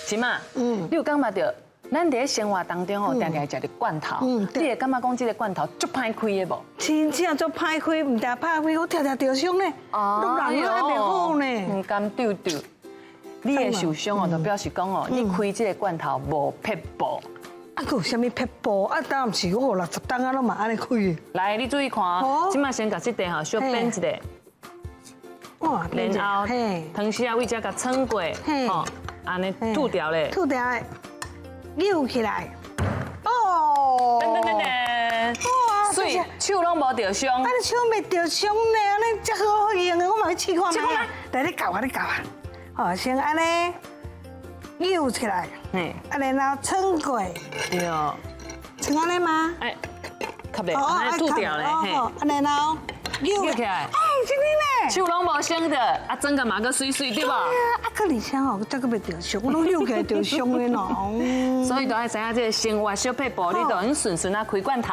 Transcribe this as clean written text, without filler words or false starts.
是嘛？你有感覺著？咱佇咧生活當中吼，定定食著罐頭，你會感覺講這個罐頭足歹開的無？真正足歹開，毋但歹開，我定定著傷呢，攏人還袂好呢。毋甘丟丟，你會受傷哦，就表示講哦，你開這個罐頭無撇步。啊，閣有啥物撇步？啊，當毋是我60冬啊，攏嘛按呢開。來，你注意看，這擺先共這塊吼小變一下。哇，然後湯匙仔位遮共穿過，吼，按呢吐掉咧。吐掉咧。扭起來，哦，噔噔噔噔，哇，媠，手攏無著傷。啊，你手袂著傷呢？按呢遮好好用的，我嘛欲試看覓。來，你教我，你教我。好，先按呢扭起來，啊，然後穿過，對，穿按呢嗎？哎，較袂，按呢吐掉咧，嘿，啊，然後扭起來，哎，真的呢，手攏無傷的，啊，整個嘛閣媠媠，對無？啊，閣而且吼，這閣袂著傷，我攏扭起來著傷的喏。所以就愛知影這個生活小撇步，你就用順順仔開罐頭。